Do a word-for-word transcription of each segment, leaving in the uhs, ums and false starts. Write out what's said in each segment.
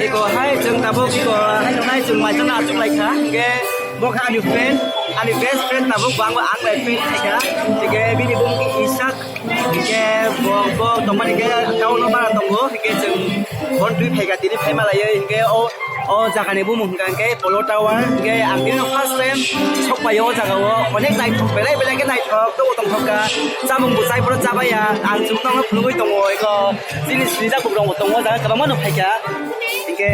Eko hai chwng tabuk eko hai nai chwng mai chana achuk lai kha. Hingke bo kha ani friend, ani best friend tabuk bo ang bai friend khai kha. Hingke bini bung khe Isak. Hingke bo, bo tongmani hingke town o bara tongo. Hingke chwng bon twi phai kha tini phai malaiyo. Hingke o, o jaga ni bumung hingka hingke Polo Tower. Hingke ang tini first time sok pai o jaga o. Onek naithok belai belai khe naithok tongthok kha. Chamung bo chai phuru chabaiya. Ang chwng tongno phunugwi tongo eko. Chini sinijak bukrok bo tongo, jaga kwbangma no phaikha. Hingke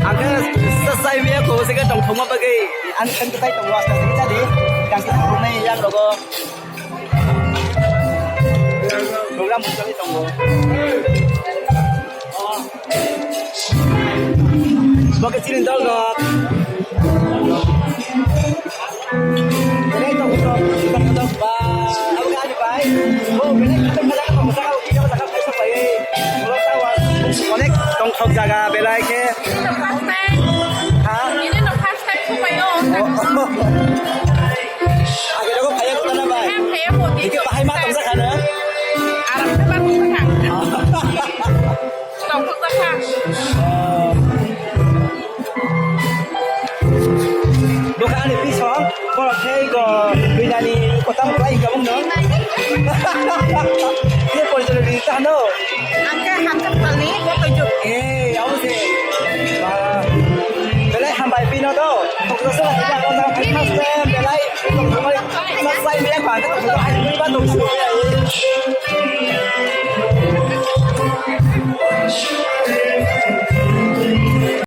ang khe sa-, sai miya ko se khe tongthokma bagwi ang khe tai tongo, asta se khe jadi. Gangsa thangkuknai yak rogo. Program bwskango tongo. Bo khe chini dol rok. Belai tongthok, tongthok ba, abo khe ani bai. Bo belai khatung khatung khatung khatung khatung khatung khatung khatung khatung khatung khatung khatung khatung. Onek tongthok jaga belai khe. Ini no first time. Ha? Ini no first time supai o. Oh. Age rogo phaiya kota na bai? Em, phaiya kota. Ike bahai ma tongsa khana? Aram khe ba tongsa kha. Tongthok jakha. Bokha ani bisong, borok khe go, binani kotam kwlai ka bumno. Ye porichoi ri ta no. Ang khe hamsa kwtalni bo tongjuk. Eh, abo se. Ba. Belai hambai pino do. Tongthok jakha, tongthok jakha, first time belai. Tongthok jakha, first time belai ba. Tongthok jakha, hai ba tongthok.